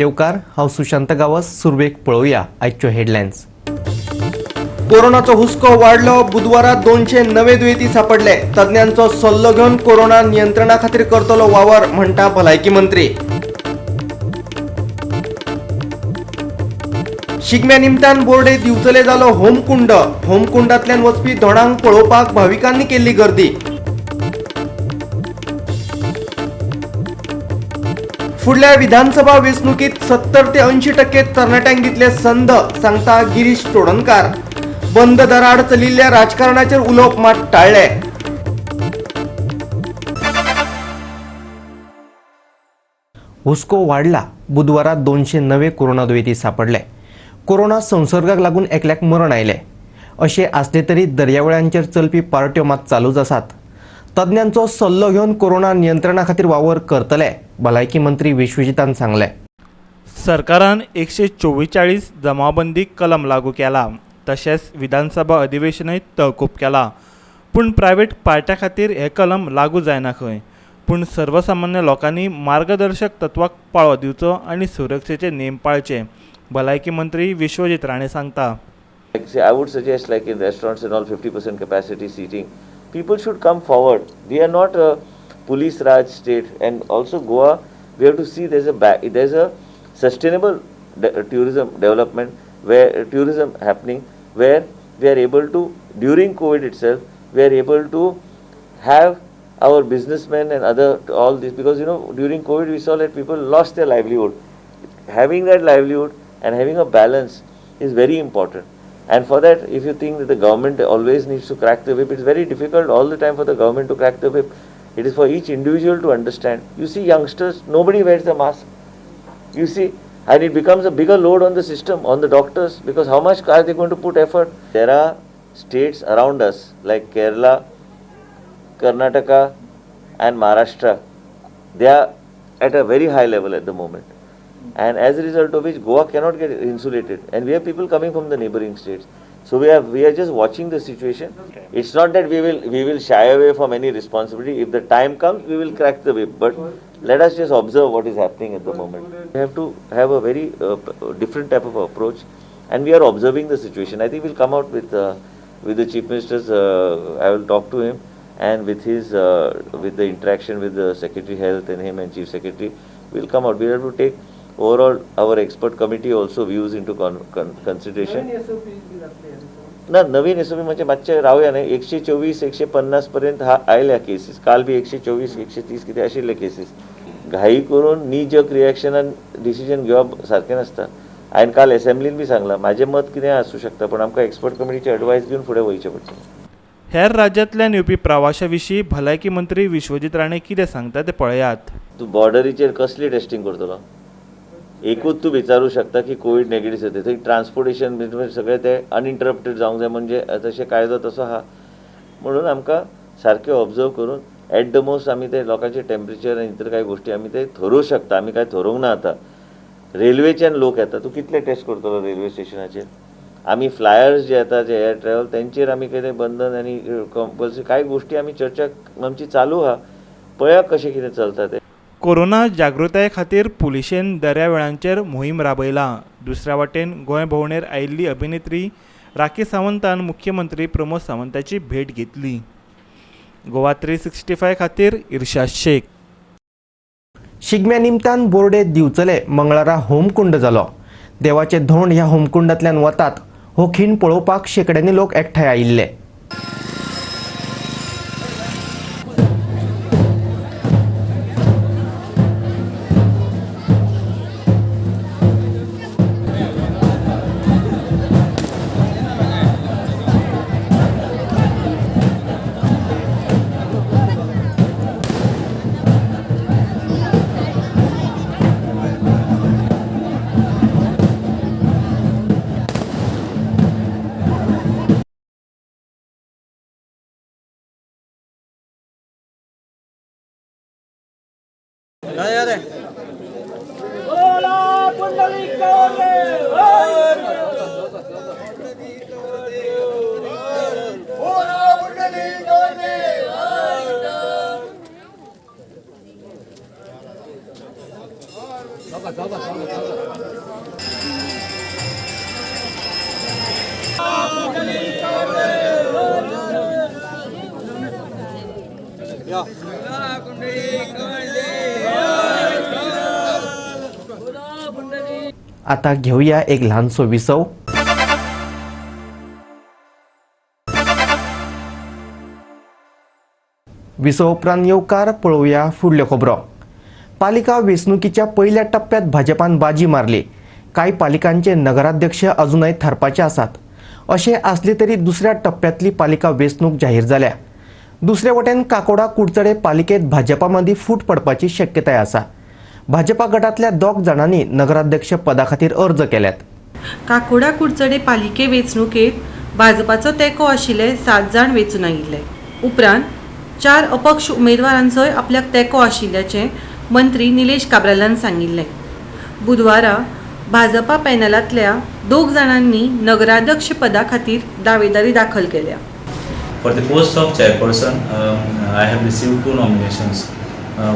येवकार, हांव सुशांत गावस. सुरवेक पळोवया आयच्यो हेडलायन्स. कोरोनाचो हुस्को वाडलो, बुधवारा 209 दुयेंती सापडले. तज्ञांचो सल्लो घेवन कोरोना नियंत्रणा खातीर करतलो वावर, म्हणटा भलायकी मंत्री. शिगम्या निमतान बोर्डे दिवचले जालो होमकुंड. होमकुंडांतल्यान वचपी धोणांक पळोवपाक भाविकांनी केल्ली गर्दी. फुडल्या विधानसभा वेंचणुकीत 70 ते 80% तरणाट्यांक दितले संद, सांगता गिरीश चोडणकार. बंद दराड चलिल्ल्या राजकारणाचेर उलोवप मात टाळ्ळे. हुस्को वाडला, बुधवारा 209 कोरोना दुयेंती सापडले. कोरोना संसर्गाक लागून एकल्याक मरण आयलें. अशें आसलें तरी दर्यावेळांचेर चलपी पार्ट्यो मात चालूच आसात. तज्ञांचो सल्लो घेवन कोरोना नियंत्रणा खातीर वावर करतले, भलायकी मंत्री विश्वजितान सांगलें. सरकारान 144 जमावबंदी कलम लागू केला, तशेंच विधानसभा अधिवेशनय तहकूब केला. पूण प्रायव्हेट पार्ट्या खातीर हें कलम लागू जायना खंय. पूण सर्वसामान्य लोकांनी मार्गदर्शक तत्वाक पाळो दिवचो आनी सुरक्षेचे नेम पाळचे, भलायकी मंत्री विश्वजीत राणे सांगता. I would suggest, like in restaurants and all, 50% capacity seating. People should come forward. We are not a police raj state, and also Goa, we have to see there's a sustainable tourism development, where tourism happening, where we are able to, during COVID itself, we are able to have our businessmen and other all this, because you know during COVID we saw that people lost their livelihood. Having that livelihood and having a balance is very important. And for that, if you think that the government always needs to crack the whip, it's very difficult all the time for the government to crack the whip. It is for each individual to understand. You see youngsters, nobody wears the mask. You see, and it becomes a bigger load on the system, on the doctors, because how much are they going to put effort? There are states around us like Kerala, Karnataka and Maharashtra. They are at a very high level at the moment. And as a result of which, Goa cannot get insulated, and we have people coming from the neighboring states. So we are just watching the situation. It's not that we will shy away from any responsibility. If the time comes, we will crack the whip. But let us just observe what is happening at the moment. We have to have a very different type of approach, and we are observing the situation. I think we'll come out with the Chief Minister's. I will talk to him, and with his with the interaction with the Secretary Health and him and Chief Secretary, we'll come out. We have to take overall our expert committee also views into consideration. ना नवीन SOP म्हणजे मातशें रावया न्ही. 124 150 पर्यंत हा आयल्या cases. काल बी 124 130 कितें आशिल्ले केसीस. घाई करून नी जर्क रिएक्शनान डिसिजन घेवप सारकें नासता. हांवें काल एसेंब्लीन बी सांगलां, म्हाजें मत कितें आसूं शकता, पण आमकां एक्सपर्ट कमिटीचे एडवायस घेवन फुडें वयचें पडटलें. हेर राज्यांतल्यान येवपी प्रवाशा विशीं भलायकी मंत्री विश्वजीत राणे कितें सांगता तें पळयात. तूं बॉर्डरीचेर कसली टेस्टिंग करतलो? एकूच तूं विचारूं शकता की कोवीड नेगेटीव जाता, थंय ट्रान्सपोर्टेशन सगळें तें अनइंटरप्टेड जावंक जाय, म्हणजे तशें कायदो तसो आहा. म्हणून आमकां सारकें ऑब्जर्व करून एट the most आमी ते लोकांचें टेम्परेचर आनी इतर कांय गोश्टी आमी ते थरोवंक शकता. आमी कांय थरोवंक ना. आतां रेल्वेच्यान लोक येता, तूं कितले टेस्ट करतलो रेल्वे स्टेशनाचेर? आमी फ्लायर्स जे येता, जे एअर ट्रॅवल, तेंचेर आमी कितें बंधन आनी कंपल्सरी कांय गोश्टी आमी चर्चा आमची चालू आहा. पळया कशें कितें चलता तें. कोरोना जागृताये खातीर पुलिशेन दर्यावेळांचेर मोहीम राबयला. दुसऱ्या वाटेन गोंय भोंवडेर आयिल्ली अभिनेत्री राखी सावंतान मुख्यमंत्री प्रमोद सावंताची भेट घेतली. गोवा 365 खातीर इर्शाद शेख. शिगम्या निमतान बोर्डे दिवचले मंगळारा होमकुंड जालो. देवाचे धोंड ह्या होमकुंडांतल्यान वतात हो खीण पळोवपाक शेंकड्यांनी लोक एकठांय आयिल्ले. आता घेऊया एक ल्हानसो विसव. विसव उपरांत येवकार पळोवया फुडल्यो खबरो. पालिका वेंचणुकीच्या पयल्या टप्प्यात भाजपान बाजी मारली. कांय पालिकांचे नगराध्यक्ष अजूनय थारपाचे आसात. अशें आसले तरी दुसऱ्या टप्प्यांतली पालिका वेंचणूक जाहीर जाल्या. दुसरे वटेन काकोडा कुडचडे पालिकेत भाजपा मदीं फूट पडपाची शक्यताय आसा. भाजपा गटांतल्या 2 जाणांनी नगराध्यक्ष पदा खातीर अर्ज केल्यात. काकोडा कुडचडे पालिके वेंचणुकेत भाजपाचो तेंको आशिल्ले 7 जाण वेंचून आयिल्ले. उपरांत 4 अपक्ष उमेदवारांचोय आपल्याक तेंको आशिल्ल्याचें मंत्री निलेश काब्रालान सांगिल्लें. बुधवारा भाजपा पॅनलांतल्या 2 जाणांनी नगराध्यक्ष पदा खातीर दावेदारी दाखल केल्या. For the post of chairperson, I have received 2 nominations.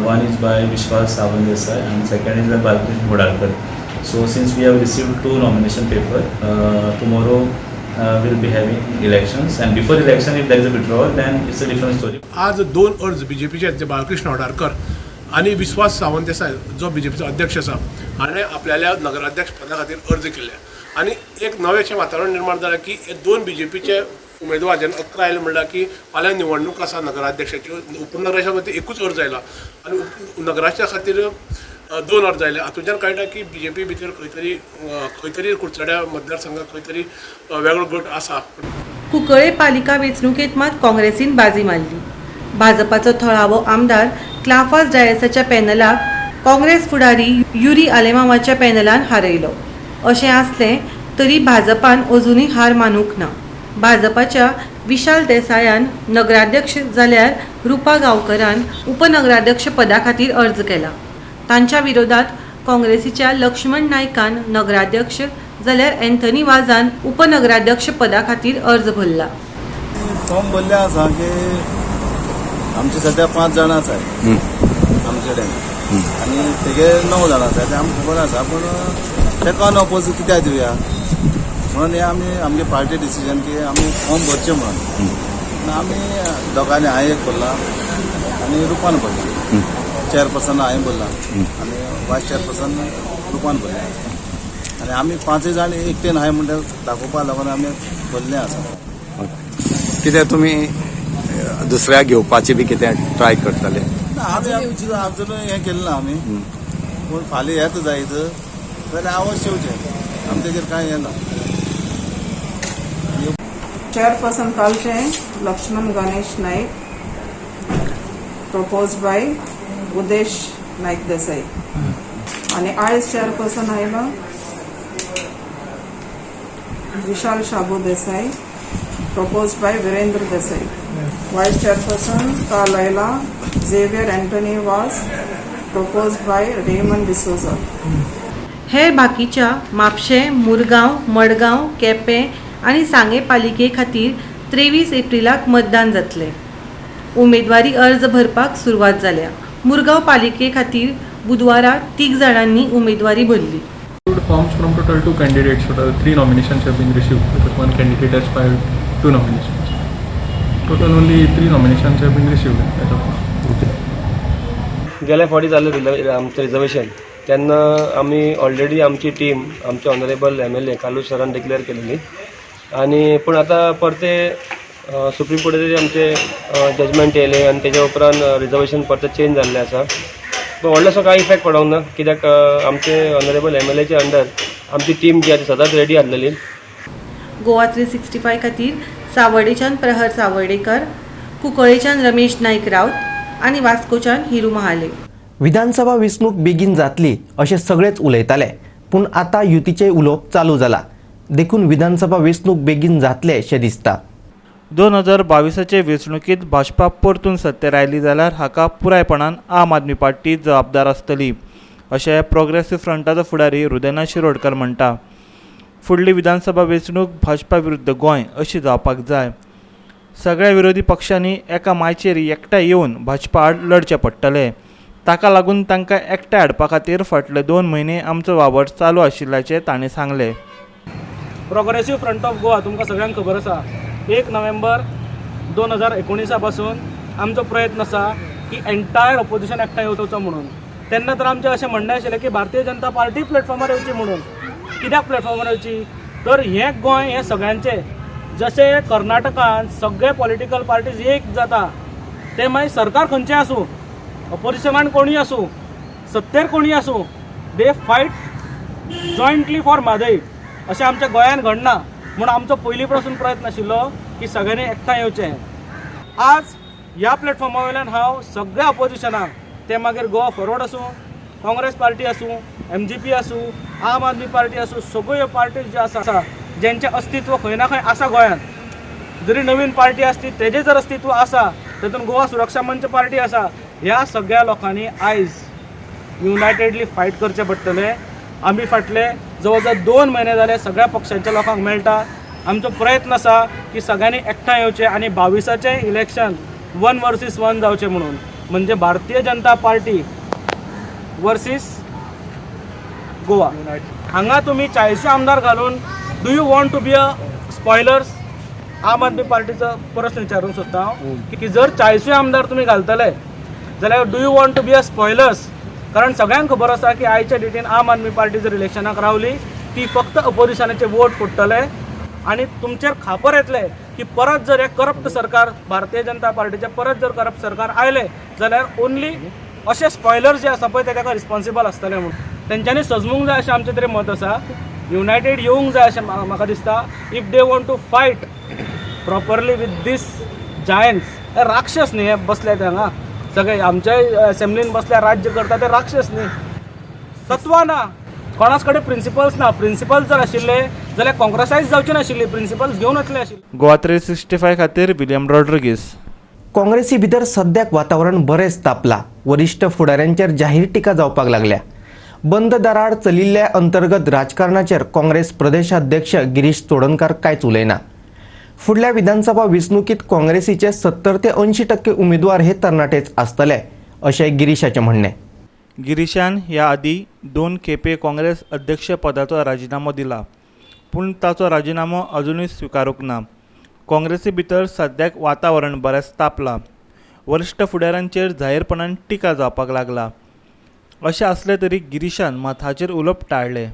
One is by Vishwas Sawant Desai and second is by Balkrishna Hodalkar. So since we have received 2 nomination paper, tomorrow we'll be having elections, and before election if there is a withdrawal then it's a different story. आज 2 अर्ज बीजेपीचे बालकृष्ण होडारकर आनी विश्वास सावंत देसाय जो बीजेपीचो अध्यक्ष आसा हाणें आपल्याल्या नगराध्यक्ष पदा खातीर अर्ज केले आनी एक नवेंशें वातावरण निर्माण जालां की हे 2 बीजेपीचे उमेदवार जेन्ना 11 आयले म्हणल्यार की फाल्यां निवडणूक आसा नगराध्यक्षाची, उपनगराच्या खातीर एकूच अर्ज आयला आनी नगराच्या खातीर 2 अर्ज आयले. हातूंतल्यान कळटा की बीजेपी भितर खंय तरी कुडचड्या मतदारसंघात खंय तरी वेगळो गट आसा. कुंकळे पालिका वेंचणुकेंत मात काँग्रेसीन बाजी मारली. भाजपाचो थळावो आमदार क्लाफास डायसाच्या पॅनलाक काँग्रेस फुडारी युरी आलेमावाच्या पॅनलान हारयलो. अशें आसलें तरी भाजपान अजुनूय हार मानूंक ना. भाजपाच्या विशाल देसायान नगराध्यक्ष जाल्यार रुपा गांवकरान उपनगराध्यक्ष पदा खातीर अर्ज केला. तांच्या विरोधात काँग्रेसीच्या लक्ष्मण नायकान नगराध्यक्ष जाल्यार अँथनी वाजान उपनगराध्यक्ष पदा खातीर अर्ज भरला. फॉर्म भरले आसा की आमचे सध्या 5 जाणां आसात आमचे कडेन आनी तेगे 9 जाणां आसा ते आमकां खबर आसा, पूण तेका अपोज कित्याक दिवया म्हणून हे आमी आमगे पार्टी डिसिजन की आमी फॉर्म भरचें म्हणून आमी दोगांनी हांवें एक भरला आनी रुपान भरला. चेअरपर्सन हांवें भरला आनी वायस चेअरपर्सन रुपान भरला आनी आमी 5 जाण एकटेन हांवें म्हणटा दाखोवपा लागून आमी भरलें आसा. कितें तुमी दुसऱ्या घेवपाची बी कितें ट्राय करतले? ना, आजून हें केलें ना आमी, पूण फाल्यां येता जायत जाल्यार आवाज येवचें आमी तेजेर कांय हें ना. चेअरपर्सन कालचें Laxman Ganesh Naik propose by Udesh Naik Desai आनी आयज चेअरपर्सन आयला Vishal Shabu Desai propose by Virendra Desai. Vice chairperson काल आयला Xavier Antony Vaz propose by Raymond D'Souza. हेर बाकीच्या म्हापशें, मुरगांव, मडगांव, केपें आनी सांगें पालिके खातीर 23 एप्रिलाक मतदान जातलें. उमेदवारी अर्ज भरपाक सुरवात जाल्या. मुरगांव पालिके खातीर बुधवारा 3 जाणांनी उमेदवारी भरली. Forms from total 2 candidates, total 3 nominations have been received because one candidate has filed 2 nominations. Total only 3 nominations have been received as of now. गेल्या फावटी जाल्लें आमचें रिजर्वेशन तेन्ना आमी ऑलरेडी आमची टीम आमचे ऑनरेबल MLA Carlos सरान डिक्लेअर केलेली आनी पूण आतां परते सुप्रीम कोर्टाचे आमचे जजमेंट येयलें आनी तेज्या उपरांत रिजर्वेशन परतें चेंज जाल्लें आसा. पूण व्हडलोसो कांय इफेक्ट पडोंक ना कित्याक आमचे ऑनरेबल MLAच्या अंडर आमची टीम जी आसा ती सदांच रेडी आसलेली. गोवा 365 खातीर सावर्डेच्यान प्रहर सावर्डेकर, कुंकळेच्यान रमेश नायक रावत आनी वास्कोच्यान हिरू महाले. विधानसभा वेंचणूक बेगीन जातली अशें सगळेच उलयताले, पूण आतां युतीचें उलोवप चालू जाला देखून विधानसभा वेंचणूक बेगीन जातले अशें दिसता. 2022 वेंचणुकेंत भाजपा परतून सत्तेर आयली जाल्यार हाका पुरायपणान आम आदमी पार्टी जबाबदार आसतली अशें प्रोग्रेसीव फ्रंटाचो फुडारी हृदयनाथ शिरोडकर म्हणटा. फुडली विधानसभा वेंचणूक भाजपा विरुद्ध गोंय अशी जावपाक जाय. सगळ्या विरोधी पक्षांनी एका मायचेर एकठांय येवन भाजपा आड लढचें पडटलें. ताका लागून तांकां एकठांय हाडपा खातीर फाटले 2 म्हयने आमचो वावर चालू आशिल्ल्याचें ताणें सांगलें. प्रोग्रेसीव फ्रंट ऑफ गोवा तुमकां सगळ्यांक खबर आसा, 1 नोव्हेंबर 2019 पासून आमचो प्रयत्न आसा की एंटायर ऑपोजिशन एकठांय येवचो म्हणून. तेन्ना तर आमचें अशें म्हणणें आशिल्लें की भारतीय जनता पार्टी प्लॅटफॉर्मार येवची म्हणून. कित्याक प्लॅटफॉर्मार येवची तर हें गोंय हें सगळ्यांचें. जशें कर्नाटकान सगळे पॉलिटिकल पार्टीज एक जाता ते मागीर सरकार खंयचें आसूं, ऑपोजिशनान कोणूय आसूं, सत्तेर कोणूय आसूं, they fight jointly for Mhadei. अशें आमच्या गोंयान घडना म्हूण आमचो पयलीं पासून प्रयत्न आशिल्लो की सगळ्यांनी एकठांय येवचें. आज ह्या प्लॅटफॉर्मा वयल्यान हांव सगळ्या ऑपोजिशनाक, ते मागीर गोवा फॉरवर्ड आसूं, काँग्रेस पार्टी आसूं, MGP आसूं, आम आदमी पार्टी आसूं, सगळ्यो पार्टीज ज्यो आसा जेंचें अस्तित्व खंय ना खंय आसा गोंयांत, जरी नवीन पार्टी आसली तेजें जर अस्तित्व आसा, तातूंत गोवा सुरक्षा मंच पार्टी आसा, ह्या सगळ्या लोकांनी आयज युनायटेडली फायट करचें पडटलें. आमी फाटले जवळ जवळ 2 म्हयने जाले सगळ्या पक्षांच्या लोकांक मेळटा. आमचो प्रयत्न आसा की सगळ्यांनी एकठांय येवचें आनी 22आचें इलेक्शन 1 वर्सीस 1 जावचें म्हणून, म्हणजे भारतीय जनता पार्टी वर्सीस गोवा. हांगा तुमी 40 आमदार घालून do you want to be a spoilers? Aam Aadmi पार्टीचो प्रश्न विचारूंक सोदता हांव की जर 40 आमदार तुमी घालतले जाल्यार do you want to be a spoilers? कारण सगळ्यांक खबर आसा की आयच्या डेटीन आम आदमी पार्टी जर इलेक्शनाक रावली ती फक्त अपोजिशनाचे वोट फोडटले आनी तुमचेर खापर येतले की परत जर हे करप्ट सरकार भारतीय जनता पार्टीचे परत जर करप्ट सरकार आयले जाल्यार ओनली अशे स्पॉयलर्स जे आसा पळय ते ताका रिस्पॉन्सिबल आसतले म्हणून तेंच्यांनी सजमूंक जाय अशें आमचें तरी मत आसा. युनायटेड येवंक जाय अशें म्हाका दिसता. If they want to fight properly with this giants, हे राक्षस न्ही हे बसले ते हांगा सगळे आमच्याय असेंब्लीन बसल्या राज्य करता ते राक्षस न्ही. तत्वां ना, कोणाच कडेन प्रिंसिपल्स ना. प्रिंसिपल्स जर आशिल्ले जाल्यार काँग्रेसायज जावचे नाशिल्ली, प्रिंसिपल्स घेवन वतले आशिल्ले. गोवा 365 खातीर विलियम रॉड्रिगीस. काँग्रेसी भितर सद्याक वातावरण बरेंच तापला. वरिश्ठ फुडाऱ्यांचेर जाहीर टिका जावपाक लागल्या. बंद दाराआड चलिल्ल्या अंतर्गत राजकारणाचेर काँग्रेस प्रदेशाध्यक्ष गिरीश चोडणकार कांयच उलयना. फुडल्या विधानसभा वेंचणुकीत काँग्रेसीचे 70 ते 80% उमेदवार हे तरणाटेच आसतले अशें गिरीशाचें म्हणणें. गिरीशान ह्या आदी 2 खेपे काँग्रेस अध्यक्षपदाचो राजिनामो दिला, पूण ताचो राजिनामो अजुनूय स्विकारूंक ना. काँग्रेसी भितर सद्याक वातावरण बरेंच तापलां. वरिश्ठ फुडाऱ्यांचेर जाहीरपणान टिका जावपाक लागला. अशें आसलें तरी गिरीशान मात हाचेर उलोवप टाळ्ळें.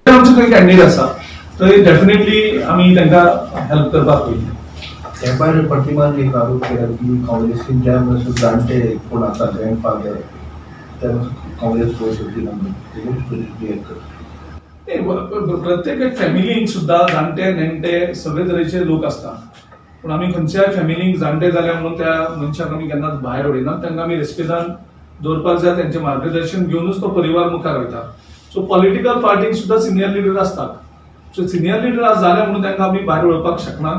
आमचे खंय कॅन्डिडेट आसा तरी डेफिनेटली आमी तांकां हेल्प करपाक वयतले. तें प्रतिमान एक आरोप केला की काँग्रेसीन ज्या जाणटे कोण आसा ग्रँडफादर ते काँग्रेस पळोवंक ना तेजेर. प्रत्येक फॅमिलींत सुद्दां जाणटे नेणटे सगळे तरेचे लोक आसता, पूण आमी खंयच्याय फॅमिलींक जाणटे जाले म्हणून त्या मनशाक आमी केन्नाच भायर उडयना. तांकां आमी रेस्पेदान दवरपाक जाय, तेंचें मार्गदर्शन घेवनूच तो परिवार मुखार वयता. सो पॉलिटिकल पार्टीक सुद्दां सिनियर लिडर आसतात. सो सिनियर लिडर आज जाले म्हणून तांकां आमी भायर उडोवपाक शकना.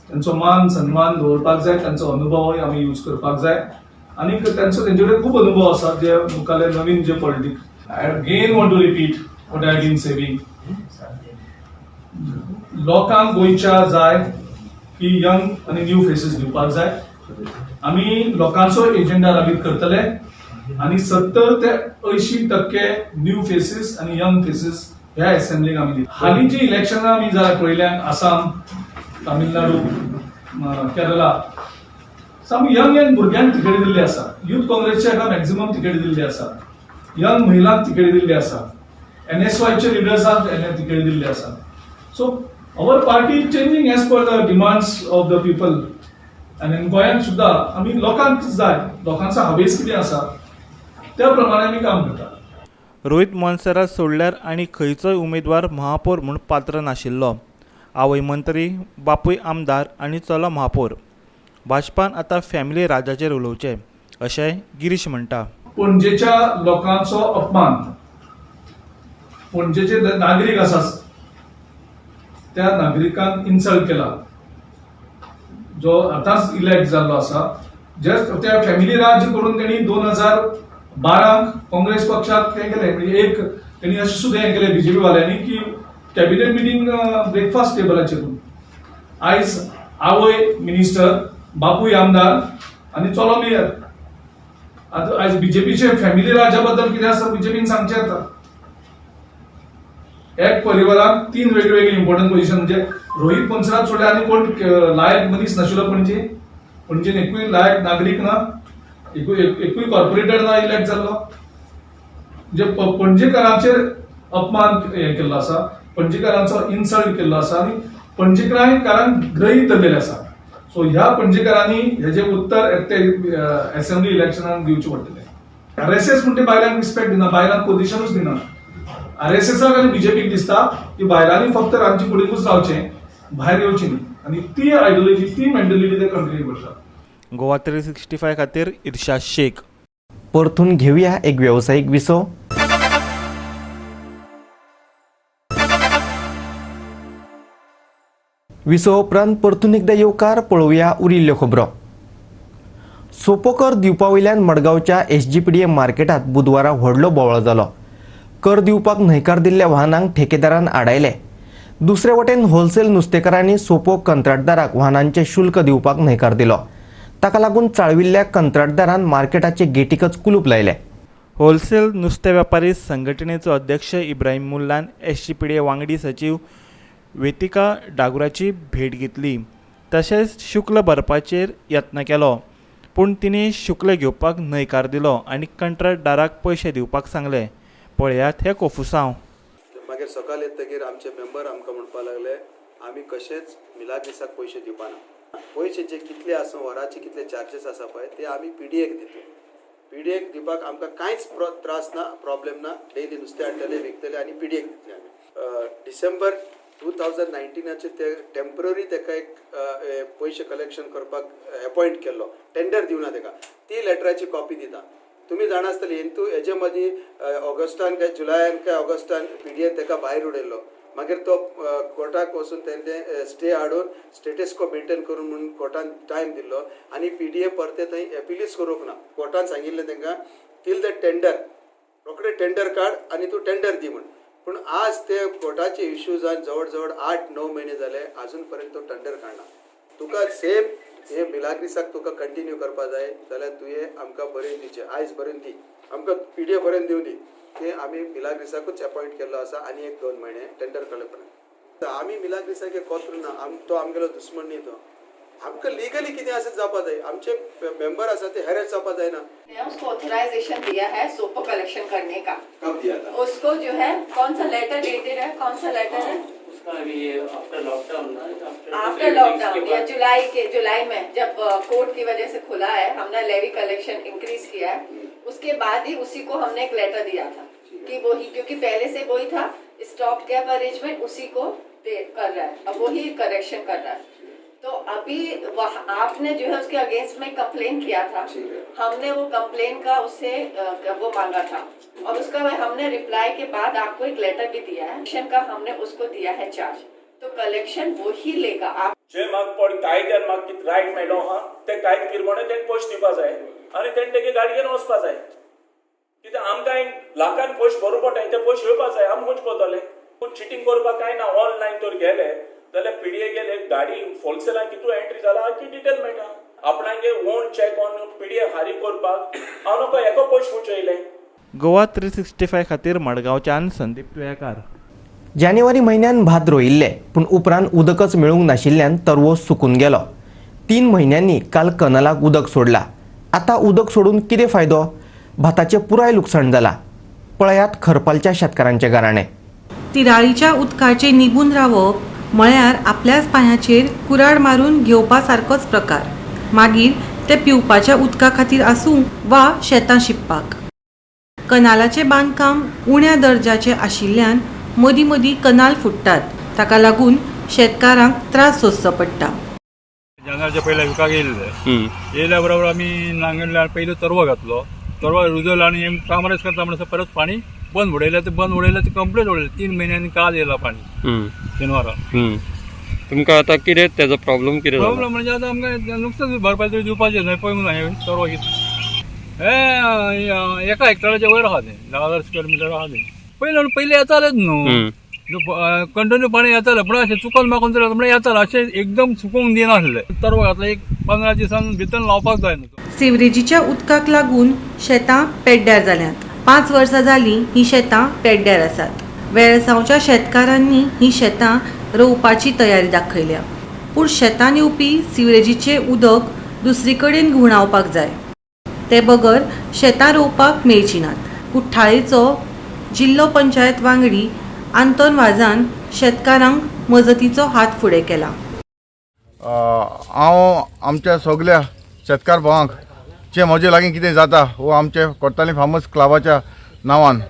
तेंचो मान सन्मान दवरपाक जाय, तेंचो अनुभवय आमी यूज करपाक जाय आनी तेंचो तेंचे कडेन खूब अनुभव आसा जे मुखाल्ले नवीन जे politics. I again want to repeat what I been saving. लोकांक गोंयच्या जाय की यंग आनी न्यू फेसीस दिवपाक जाय. आमी लोकांचो एजेंडा लागीं करतले आनी 70 ते 80% न्यू फेसीस आनी यंग फेसीस ह्या असेंब्लीक आमी दितले. हालींची इलेक्शनां आमी जाल्यार पळयल्यान आसाम, तामिळनाडू, केरला आमी यंग यंग भुरग्यांक तिकेटी दिल्ली आसा. युथ काँग्रेसच्या एका मॅक्झिमम तिकेटी दिल्ली आसा, यंग महिलांक तिकेटी दिल्ली आसा, NSYचे लिडर्सांक तिकेटी दिल्ली आसा. So our party is changing as per the demands of the people. आनी गोंयांत सुद्दां आमी लोकांक जाय, लोकांचो हावेस कितें आसा त्या प्रमाणे आमी काम करता. रोहित मोन्सेरात सोडल्यार आनी खंयचोय उमेदवार महापौर म्हूण पात्र नाशिल्लो. आवय मंत्री, बापूय आमदार आनी चलो महापौर. भाजपान आतां फॅमिली राजाचेर उलोवचें अशें गिरीश म्हणटा. पणजेच्या लोकांचो अपमान, पणजेचे नागरीक आसा त्या नागरिकांक इन्सल्ट केला जो आतांच इलेक्ट जाल्लो आसा. जस्ट त्या फॅमिली राज्य करून तेणी 2012 काँग्रेस पक्षाक हें केलें. म्हणजे एक तेणी अशें सुद्दां हें केलें बीजेपी वाल्यांनी की कॅबिनेट मिटींग ब्रेकफास्ट टेबलाचेर. आयज आवय मिनिस्टर, बापूय आमदार आनी चलो मेयर. आतां आयज बीजेपीचे फॅमिली राज्या बद्दल कितें आसा बीजेपीन सांगचें. आतां एक परिवाराक 3 वेगवेगळे इम्पॉर्टंट पोझिशन, म्हणजे रोहित मोन्सेरात सोडले आनी कोण लायक मनीस नाशिल्लो पणजे, पणजेन एकूय लायक नागरीक ना. एकूय कॉर्पोरेटर ना इलेक्ट जाल्लो. म्हणजे पणजेकारांचेर अपमान हें केल्लो आसा, पणजेकारांचो इन्सल्ट केल्लो आसा आनी पणजेकारांक गृहीत धरलेलें आसा. सो ह्या पणजेकारांनी हेजें उत्तर ते असेंब्ली इलेक्शनाक दिवचें पडटलें. आरएसएस म्हणटे बायलांक रिस्पेक्ट दिना, बायलांक पोझिशनूच दिना. आरएसएसाक आनी बीजेपीक दिसता की बायलांनी फक्त रांदचे कुडीकूच रावचें, भायर येवचें न्ही, आनी ती आयडियोलॉजी, ती मेंटलिटी ते कंटिन्यू करता. गोवा 365 खातीर इर्शाद शेख. परतून घेवया एक वेवसायीक विसव. विसव उपरांत परतून एकदा येवकार. पळोवया उरिल्ल्यो खबरो. सोपो कर दिवपा वयल्यान मडगांवच्या एसजीपीडीए मार्केटांत बुधवारा व्हडलो बोवाळ जालो. कर दिवपाक न्हयकार दिल्ल्या वाहनांक ठेकेदारान आडायले. दुसरे वटेन होलसेल नुस्तेकारांनी सोपो कंत्राटदाराक वाहनांचे शुल्क दिवपाक न्हयकार दिलो. ताका लागून चाळविल्ल्या कंत्राटदारान मार्केटाचे गेटीकच कुलूप लायले. होलसेल नुस्तें वेपारी संघटनेचो अध्यक्ष इब्राहिम मुल्लान एसजीपीडीए वांगडी सचीव वेतिका डागुराची भेट घेतली, तशेंच शुक्ल भरपाचेर यत्न केलो, पूण तिणें शुक्ल घेवपाक न्हयकार दिलो आनी कंत्राटदाराक पयशे दिवपाक सांगले. पळयात हे कोफुसांव. मागीर सकाळ येतकीर आमचे मेंबर आमकां म्हणपाक लागले आमी कशेंच मिलाग्रिसाक पयशे दिवपाना, पयशे जे कितले आसूं वराचे कितले चार्जीस आसा पळय ते आमी पीडीएक दितले. पीडीएक दिवपाक आमकां कांयच त्रास ना, प्रॉब्लेम ना. डेली नुस्तें हाडटले, विकतले आनी पीडीएक दितले आमी. डिसेंबर 2019 ते टेम्पररी ताका एक पयशे कलेक्शन करपाक अपॉयंट केल्लो, टेंडर दिवना ताका, ती लेटराची कॉपी दिता. तुमी जाणा आसतली हिंतू हेजे मदीं ऑगस्टान काय जुलयान काय ऑगस्टान पीडीएन ताका भायर उडयल्लो. मागीर तो कोर्टाक वचून तेणें स्टे हाडून स्टेटस को मेंटेन करून म्हणून कोर्टान टायम दिल्लो आनी पीडीए परते थंय एपिलूच करूंक ना. कोर्टान सांगिल्लें तांकां तील the tender, रोखडे टेंडर काड आनी तूं टेंडर दी म्हूण. पूण आज ते कोर्टाचे इश्यूजान जवळ जवळ 8-9 म्हयने जाले, आजून पर्यंत तो टेंडर काडना. तुका सेम हे मिलाग्रिसाक तुका कंटिन्यू करपा जाय जाल्यार तुवें आमकां बरोवन दिवचें, आयज बरोवन दी, आमकां पीडीए बरोवन दिवं दी की आमी मिलाग्रिसाकूच अपॉयंट केल्लो आसा आनी 1-2 म्हयने टेंडर काडले पर्यंत. आमी मिलाग्रिसाक कोत्र ना, तो आमगेलो दुस्मन न्ही, तो आमकां लीगली कितें आसा जावपा जाय. आमचे मेंबर आसा ते हेरेस जावपा जायना. उसको ऑथराइजेशन दिया है सोपो कलेक्शन करने का, कब दिया था उसको? जो है कौन सा लेटर डेटेड है, कौन सा लेटर है उसका? अभी आफ्टर लॉकडाउन, आफ्टर लॉकडाउन या जुलाई में जब कोर्ट की वजह से खुला है, हमने लेवी कलेक्शन इंक्रीज किया है, उसके बाद ही उसी को हमने एक लेटर दिया था कि वही, क्योंकि पहले से वही था स्टॉप गैप अरेंजमेंट, उसी को कर रहा है, अब वही करेक्शन कर रहा है. तो अभी आपने जो है उसके अगेंस्ट में कंप्लेन किया था, हमने वो कंप्लेन का उससे वो मांगा था और उसका हमने रिप्लाई के बाद आपको एक लेटर भी दिया है, कलेक्शन का हमने उसको दिया है चार्ज, तो कलेक्शन वो ही लेगा. आप जे म्हाका पड कायद्यान म्हाका कितें रायट मेळ्ळो आहा ते कायदे किरमणे तेणें पयशे दिवपा जाय आनी तेणें तेगे गाडयेन वचपा जाय. कित्याक आमकां लाखान पयशे भरूं पडटा, ते पयशे येवपा जाय, आमी खंयचे पडटले? पूण चिटींग करपाक कांय ना. ऑनलायन तर गेले जाल्यार पीडीए गेले गाडी होलसेलान कितू एंट्री जाला की डिटेल मेळटा. आपणागे ओन चॅक ऑन पीडीए हारी करपाक हांव नको एको पयशे उचयले. गोवा 365 खातीर मडगांवच्यान संदीप तुयेकार. जानेवारी म्हयन्यान भात रोयिल्ले, पूण उपरांत उदकच मेळूंक नाशिल्ल्यान तरवो सुकून गेलो. 3 म्हयन्यांनी काल कनलाक उदक सोडला. आतां उदक सोडून कितें फायदो? भाताचें पुराय लुकसाण जालां. पळयात खरपालच्या शेतकारांचें गाराणें. तिराळीच्या उदकाचें निबून रावप म्हळ्यार आपल्याच पांयाचेर कुराड मारून घेवपा सारकोच प्रकार. मागीर ते पिवपाच्या उदका खातीर आसूं वा शेतां शिंपपाक. कनालाचें बांदकाम उण्या दर्जाचें आशिल्ल्यान मदीं मदीं कनाल फुट्टात, ताका लागून शेतकारांक त्रास सोंसचो पडटा. जानेवारीच्या पयल्या विकाक येयल्ले, येयल्या बरोबर आमी नांगरल्या, पयलो तरवो घातलो, तरवो रुजवलो आनी कामरेज करता म्हणसर परत पाणी बंद उडयलें. ते बंद उडयलें ते कंप्लीट उडयलें. 3 म्हयन्यांनी काल येयला पाणी शेनवारा. तुमकां आतां कितें तेजो प्रॉब्लम कितें? प्रॉब्लम म्हणजे आतां आमकां नुकसान भरपाय तरी दिवपाचें न्हय. पळय म्हणून तरवो कितें हे एका हेक्टराच्या वयर आहा तें, 10,000 स्क्वेअर मिटर आहा तें. पयलें पयलीं येतालेंच न्हू, कंटिन्यू पाणी येतालें, पूण अशें चुकोन माकोन तरी म्हणल्यार येतालें, अशें एकदम सुकूंक दिनासलें. तरवो घातलो एक 15 दिसान भितर लावपाक जाय न्हू. सिवरेजीच्या उदकाक लागून शेतां पेड्ड्यार जाल्यांत. 5 वर्सां जालीं हीं शेतां पेड्ड्यार आसात. वेळसांवच्या शेतकारांनी हीं शेतां रोवपाची तयारी दाखयल्या, पूण शेतान येवपी सिवरेजीचें उदक दुसरी कडेन घुंवडावपाक जाय. ते बगर शेतां रोवपाक मेळची नात. कुठ्ठाळेचो जिल्लो पंचायत वांगडी आंतोन वाजान शेतकारांक मजतीचो हात फुडें केला. हांव आमच्या सगल्या शेतकार भावांक जे म्हजे लागीं कितें जाता वो आमचे कोर्ताली फार्मर्स क्लबाच्या नांवान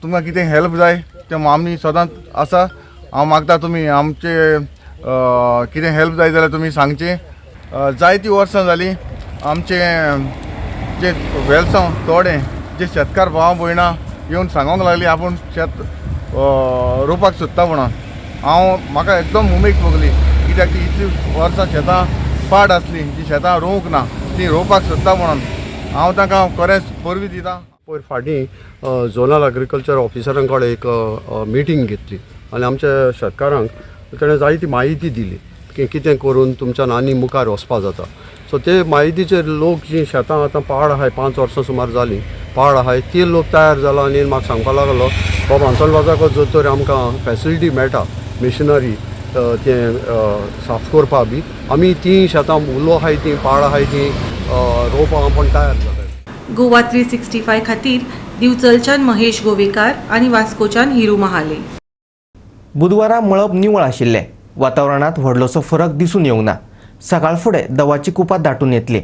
तुमकां कितें हेल्प जाय तें आमी सदांच आसा. हांव मागता तुमी आमचे कितें हेल्प जाय जाल्यार तुमी सांगचें. जायतीं वर्सां जालीं आमचे जे वेलसांव तोडें जे शेतकार भाव भयणां येवन सांगूंक लागली आपूण शेत रोवपाक सोदता म्हणून. हांव म्हाका एकदम उमेद भोगली कित्याक ती इतली वर्सां शेतां पाड आसली जी शेतां रोवंक ना ती रोवपाक सोदता म्हणून हांव तांकां खरेंच परबीं दिता. पयर फाटीं झोनल एग्रीकल्चर ऑफिसरां कडेन एक मिटींग घेतली आनी आमच्या शेतकारांक ताणें जायती म्हायती दिली की कितें करून तुमच्यान आनी मुखार वचपा जाता. सो ते म्हायतीचेर लोक जीं शेतां आतां पाड आहाय 5 वर्सां सुमार जालीं पाड आहाय ते लोक तयार जाला आनी म्हाका सांगपाक लागलो बाबा आंतोन वाजाक जर तर आमकां फॅसिलिटी मेळटा मिशनरी तें साफ करपा बी आमी तीं शेतां उलो आहाय तीं पाड आहाय तीं रोवपाक आपूण तयार जाता. गोवा 365 खातीर दिवचलच्यान महेश गोवेकार आनी वास्कोच्यान हिरू महाले. बुधवारा मळब निवळ आशिल्लें. वातावरणांत व्हडलोसो फरक दिसून येवंक ना. सकाळ फुडें दवाची कुपां दाटून येतली.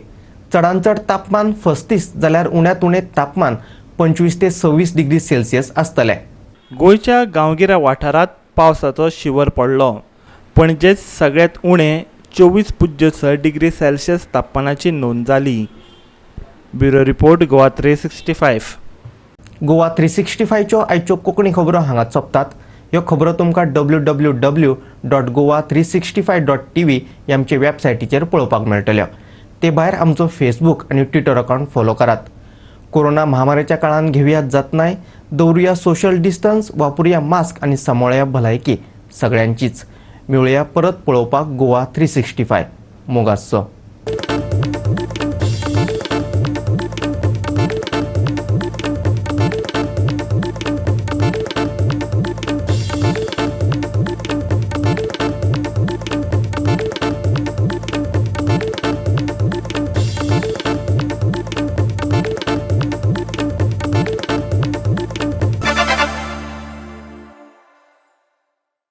चडांत चड तापमान 35 जाल्यार उण्यांत उणें तापमान 25 ते 26 डिग्री सेल्सियस आसतलें. गोंयच्या गांवगिऱ्या वाठारांत पावसाचो शिवर पडलो. पणजेच सगळ्यांत उणें 24.6 डिग्री सेल्सियस तापमानाची नोंद जाली. Bureau report, Goa 365. Goa 365च्यो आयच्यो कोंकणी खबरो हांगा सोंपतात. ह्यो खबरो तुमकां www.goa365.tv ह्या आमचे वेबसायटीचेर पळोवपाक मेळटल्यो. ते भायर आमचो फेसबूक आनी ट्विटर अकावंट फॉलो करात. कोरोना महामारीच्या काळान घेवया जतनाय, दवरुया सोशल डिस्टन्स, वापरुया मास्क आनी सांबाळया भलायकी सगळ्यांचीच. मेळुया परत पळोवपाक गोवा 365. मोगासचो.